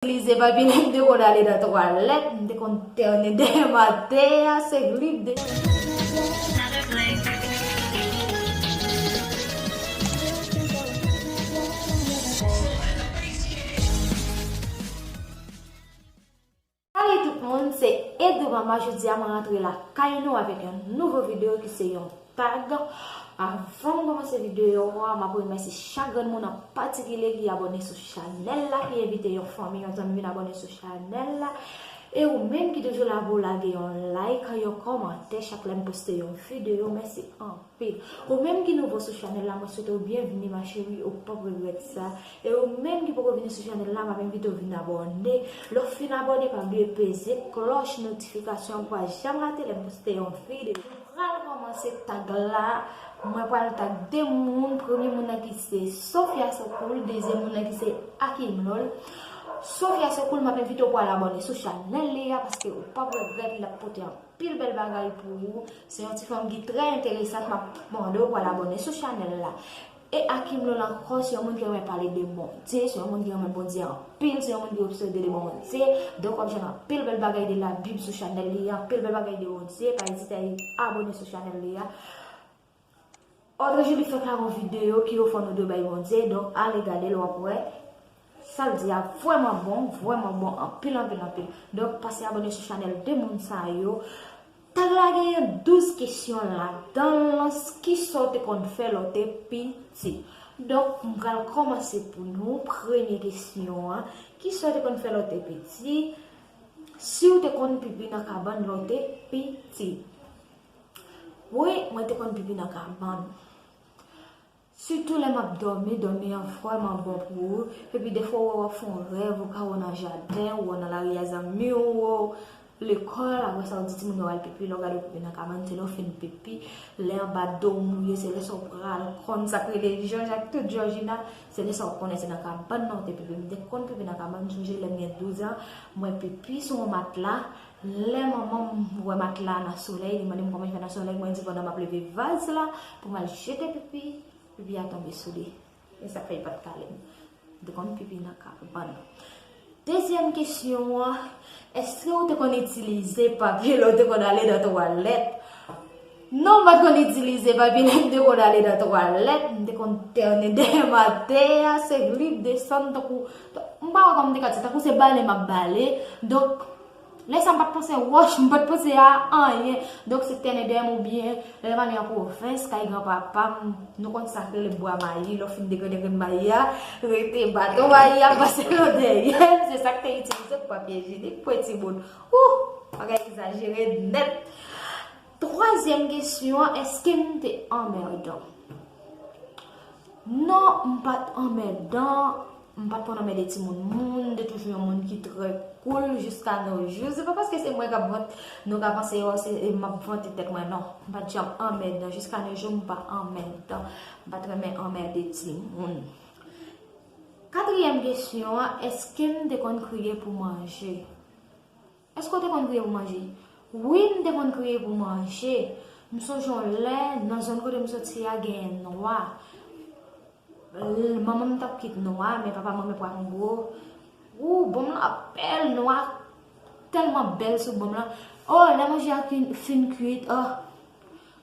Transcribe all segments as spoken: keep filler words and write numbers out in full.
Itilize papi lè m te konn ale nan twalèt, m te konn tènen dèyè maten an, se li m te. Salut tout moun, se Edou Mama. Jodi a mwen rantre lakay nou avèk yon nouvo videyo ki se yon tag. Avan m kòmanse videyo a, m ap remèsye chak grenn moun an patikilye ki abòne sou chanèl la, ki envite yon fanmi, yon zanmi vin abòne sou chanèl la. E ou menm ki toujou la pou w lage yon like, yon kòmantè chak lè m poste yon videyo, mèsi anpil. Ou menm ki nouvo sou chanèl la, mwen swete w byenvini, ma chérie, ou p ap regrèt sa. E ou menm ki poko vini sou chanèl la, m ap envite w vin abòne. Lè w fin abòne, pa bliye peze klòch notifikasyon an pou w pa janm rate lè m poste yon videyo. Nou pral kòmanse tag la. Mwen pral tag de moun. Premye moun nan ki se Sofia Sokoul, dezyèm moun nan ki se Akim Lol. Sofia Sokoul, m ap envite w pou w al abòne sou chanèl li a, paske ou p ap regrèt, l ap pote anpil bèl bagay pou ou. Se yon ti fanm ki trè enteresan, m ap mande w pou w al abòne sou chanèl la. E Akim Lol ankò, se yon moun ki renmen pale de Bondye, se yon moun ki renmen Bondye anpil, se yon moun ki obsede de Bondye. Donk, w ap jwenn anpil bèl bagay de Labib sou chanèl li, anpil bèl bagay de Bondye. Pa ezite al abòne sou chanèl li a. Òdre Jili fèk lage yon videyo ki ofrann ou dwe bay Bondye, donk ale gade l, w ap wè. Sa l di a vrèman bon, vrèman bon, anpil, anpil, anpil. Donk, pase abòne sou chanèl de moun sa yo. Tag la genyen douz kesyon ladan l. Kisa w te konn fè lè w te piti? Donk, m pral kòmanse pou nou. Premye kesyon an, kisa w te konn fè lè w te piti? Si w te konn pipi nan kabann lè w te piti? Wi, mwen te konn pipi nan kabann. Sitou lè m ap dòmi, dòmi an vrèman bon pou ou. Epi defwa w wè w ap fè yon rèv, ou ka wè w nan jaden, ou wè w nan lari a zanmi w, ou wè w lekòl, apre sa w di timoun yo al pipi, lè w gade w pipi nan kabann, se lè w fin pipi, lè anba do w mouye, se lè sa w pral konn sa k rele Jòj ak tout Jòjina, se lè sa w konnen se nan kabann nan w te pipi. M te konn pipi nan kabann, m sonje lè m gen douz an, mwen pipi sou yon matla, lè manman m wè matla a nan solèy, li mande m kòman l fè nan solèy, mwen di pandan m ap leve vaz la pou m al jete pipi, pipi a tonbe sou li. E sa k fè li pa t kale m. M te konn pipi nan kabann. Dezyèm kesyon an, èske w te konn itilize papye lè w te konn ale nan twalèt? Non, m pa t konn itilize papye lè m te konn ale nan twalèt. M te konn tènen dèyè maten an, se li m desann tankou, m pa wè kòman m te ka di, tankou se bale m ap bale. Donk, lè sa a m pa t panse wòch, m pa t panse a anyen. Donk, se tènen dèyè m oubyen lè m ale an pwovens, kay granpapa m, nou konn sa k rele bwa mayi, lè w fin degrene grenn mayi a, rete baton mayi a pase nan dèyè m, se sa k te itilize pou papye ijinik pou timoun. Ou! Bagay egzajere nèt. Twazyèm kesyon an, èske m te anmèdan? Non, m pa t anmèdan, m pa t konn anmède timoun moun, m te toujou yon moun ki trè cool jiska nos jours. Se pa paske se mwen k ap vant, nou ka panse, o, se m ap vante tèt mwen, non. M pa t janm anmèdan, jiska nos jours, m pa anmèdan. M pa t renmen anmède timoun. Katriyèm kesyon an, èske m te konn kriye pou manje? Èske w te konn kriye pou manje? Wi, m te konn kriye pou manje. M sonje yon lè, nan zòn kote m soti a, genyen nwa. L-, manman m t ap kwit nwa, men papa m renmen pwa kongo. Ou, bonm lan bèl, nwa tèlman bèl sou bonm lan. O, lè manje a fin, fin kwit, o,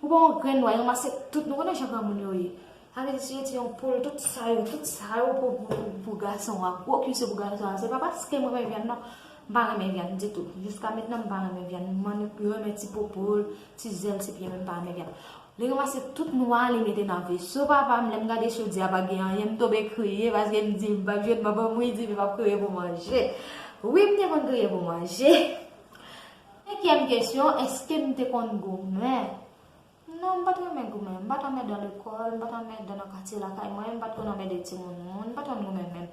ou pran yon grenn nwa, ranmase tout, nou konnen jan granmoun yo ye. Sa vle di, si yo di yon poul, tout sa yo, tout sa yo pou, pou, pou, pou gason an. Gwo kise pou gason an. Se pa paske mwen renmen vyann, non. M pa renmen vyann ditou. Jiska mentnan, m pa renmen vyann. M renmen ti popo l, ti zèl, ti pye, men m pa renmen vyann. Li ranmase tout nwa, li mete nan veso papa m. Lè m gade chodi a, pa gen anyen, m tonbe kriye, paske m di, m p ap jwenn manman m, wi, di, m p ap kriye pou manje. Wi, m te konn kriye pou manje. Senkyèm kesyon, èske m te konn goumen? Non, m pa t renmen goumen. M pa t anmèdan lekòl, m pa t anmèdan nan katye lakay mwen, m pa t konn anmède timoun moun, m pa t konn goumen menm.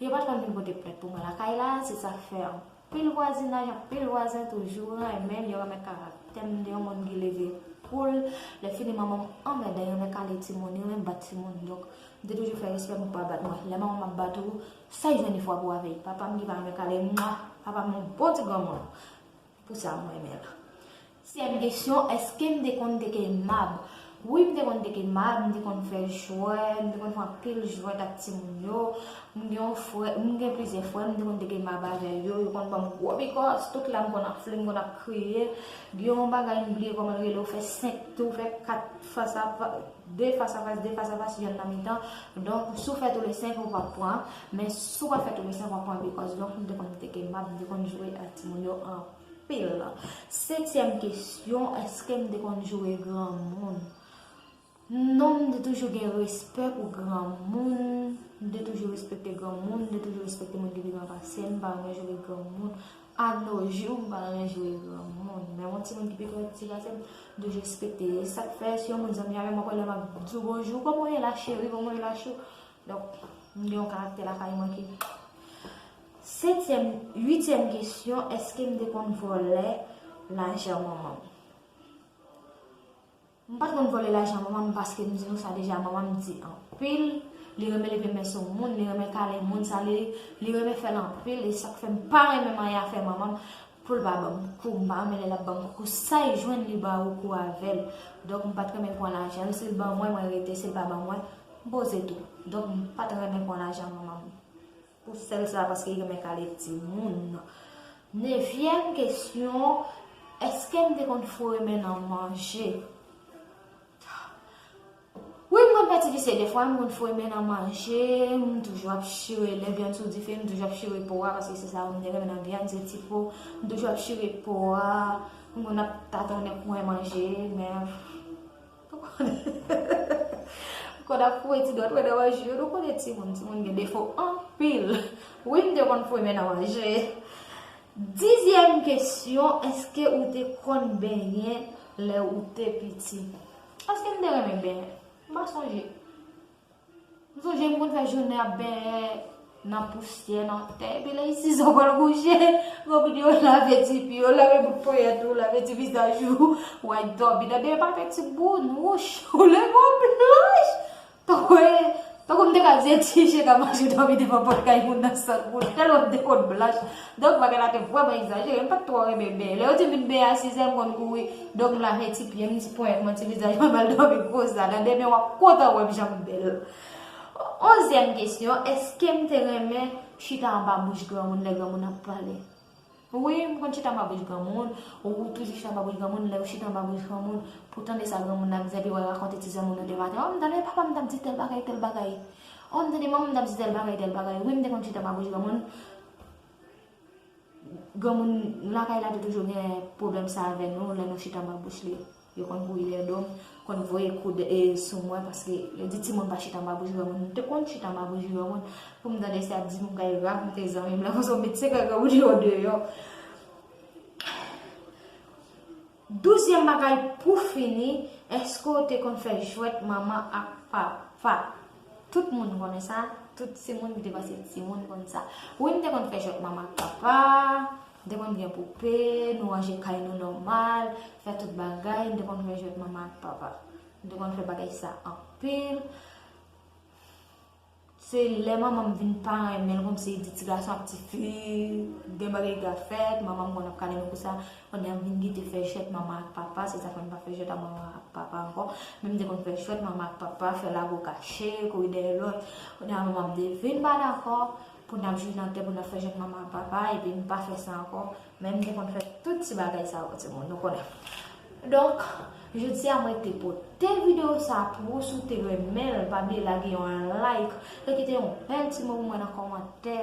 Yo pa t konn vin pote plent pou mwen lakay la, se sa k fè anpil vwazinaj, anpil vwazen toujou renmen m, yo renmen karaktè m, m te yon moun ki leve cool. Lè fini manman m anmèdan, yo renmen kale timoun, yo renmen bat timoun. Donk, m te toujou fè respè pou pa bat mwen. Lè manman m ap bat ou, sa y jwenn li fwa pou avè y. Papa m ki pa renmen kale, mwa, papa m yon bon ti granmoun. Pou sa, mwen renmen l. Sizyèm kesyon, èske m te konn teke mab? Wi, m te konn teke mab, m te konn fè jwèt, m te konn fè anpil jwèt ak timoun yo. M gen yon frè, m gen plizyè frè, m te konn teke mab avè yo, yo konn ban m gwo bikòs, tout la m konn ap fle, m konn ap kriye. Gen yon bagay m bliye kòman l rele, ou fè senk tou, ou fè kat fas a fas, de fas a fas, de fas a fas, yonn nan mitan. Donk, si w fè tou le senk, ou p ap pran, men si w pa fè tou le senk, w ap pran bikòs. Donk, m te konn teke mab, m te konn jwe ak timoun yo anpil. Setyèm kesyon, èske m te konn joure granmoun? Non, m te toujou gen respè pou granmoun. M te toujou respekte granmoun, m te toujou respekte moun ki pi gran pase m, m pa renmen joure granmoun. Anojou, m pa renmen joure granmoun. Men yon timoun ki pi piti pase m, m toujou respekte. E sa k fè, si yon moun zanmi avè m, apre lè m ap di w bonjou, "Kòman w ye la, cheri? Kòman w ye la, chou?" Donk, m gen yon karaktè lakay mwen ki Setyèm, uityèm kesyon, èske m te konn vòlè lajan manman m? M pa t konn vòlè lajan manman m paske m di nou sa deja, manman m di anpil, li renmen leve men sou moun, li renmen kale moun, sa li, li renmen fè l anpil, e sa k fè m pa renmen manyen afè manman m, pou l pa ban m kou, m pa renmen lè l ap ban m kou, sa l jwenn li ba ou kou avè l. Donk m pa t renmen pran lajan l, si l ban mwen, mwen rete, si l pa ban mwen, m poze tou. Donk m pa t renmen pran lajan manman m. Pou sèl sa, paske li renmen kale timoun. Nevyèm kesyon, èske m te konn foure men nan manje? Wi, m konn fè ti visye defwa, m konn foure men nan manje, m toujou ap chire lè vyann sou dife, m toujou ap chire po a, paske se sa m te renmen nan vyann, se ti po, m toujou ap chire po a, m konn ap tatonnen kwen manje, men Ou konnen, ou konn ap foure ti dwèt mwen nan manje yo, nou konnen timoun, timoun gen defo anpil. Wi, m te konn foure men nan manje. Dizyèm kesyon, èske ou te konn benyen lè ou te piti? Èske m te renmen benyen? M pa sonje. M sonje m konn fè jounen ap benyen nan pousyè, nan tè, epi lè isi zò pral kouche, gon moun yo lave ti pye w, lave bout ponyèt ou, lave ti vizaj ou, w al dòmi. Nan benyen pa fè ti boun wouch, ou leve w blanch. Tankou, tankou m te ka di e ti cheka mache dòmi devan pòt kay moun nan sant moun, tèlman m te konn blanch. Donk, bagay la te vrèman egzajere, m pa t twò renmen benyen. Lè yo di m vin benyen a sizè, m konn kouri. Donk, m lave ti pye m, ti ponyèt mwen, ti vizaj mwen, m al dòmi konsa. Nan demen, w ap kontan wè m jan m bèl. Onzyèm kesyon, èske m te renmen chita anba bouch granmoun lè granmoun ap pale? Wi, m konn chita anba bouch granmoun. Ou toujou chita anba bouch granmoun, lè ou chita anba bouch granmoun, pou tande sa granmoun ap di, epi w al rakonte ti zanmi w nan demen maten, "O, m tande papa m t ap di tèl bagay, tèl bagay. O, m tande manman m t ap di tèl bagay, tèl bagay." Wi, m te konn chita anba bouch granmoun. Granmoun lakay la te toujou gen pwoblèm sa avè nou, lè nou chita anba bouch li. Yo konn kouri dèyè do m, konn voye kou de, e, sou mwen, paske yo di timoun pa chita anba bouch granmoun. M te konn chita anba bouch granmoun pou m tande si y ap di m kay rakonte zanmi m la, konsa w met sekrè granmoun yo deyò. Douzyèm bagay pou fini, èske w te konn fè jwèt manman ak papa? Tout moun konnen sa, tout timoun ki te pase timoun konn sa. Wi, m te konn fè jwèt manman ak papa, m te konn gen poupe, nou ranje kay nou nòmal, fè tout bagay, m te konn fè jwèt manman ak papa. M te konn fè bagay sa anpil. Se lè manman m vin pa renmen l, kòmsi li di ti gason ak ti fi, gen bagay ki ka fèt, manman m konn ap kale nou konsa. Kounye a m vin kite fè jwèt manman ak papa, se sa fè m pa fè jwèt ak manman ak papa ankò. Men m te konn fè jwèt manman ak papa, fè lago kache, kouri dèyè lòt. Kounye a manman m te vin pa dakò pou n ap jwe nan tè, pou n ap fè jwèt manman ak papa, epi m pa fè sa ankò. Men m te konn fè tout ti bagay sa yo, timoun, nou konnen. Donk, jodi a mwen te pote videyo sa pou ou, si w te renmen l, pa bliye lage yon like, e kite yon bèl ti mo pou mwen nan kòmantè.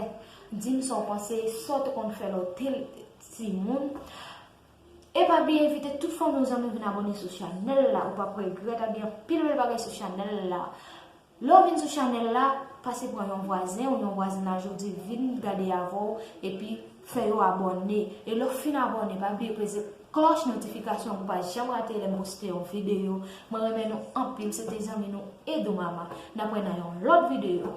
Di m sa w panse, sa w te konn fè lè w te timoun. E pa bliye envite tout fanmi w, zanmi w vin abòne sou chanèl la, ou p ap regrèt, ap gen anpil bèl bagay sou chanèl la. Lè w vin sou chanèl la, pase pran yon vwazen ou yon vwazinaj ou di vin gade avè w, epi fè yo abòne. E lè w fin abòne, pa bliye prese klòch notifikasyon pou w pa janm rate lè m poste yon videyo. Mwen renmen nou anpil, se te zanmi nou Edo Mama. N ap wè nan yon lòt videyo.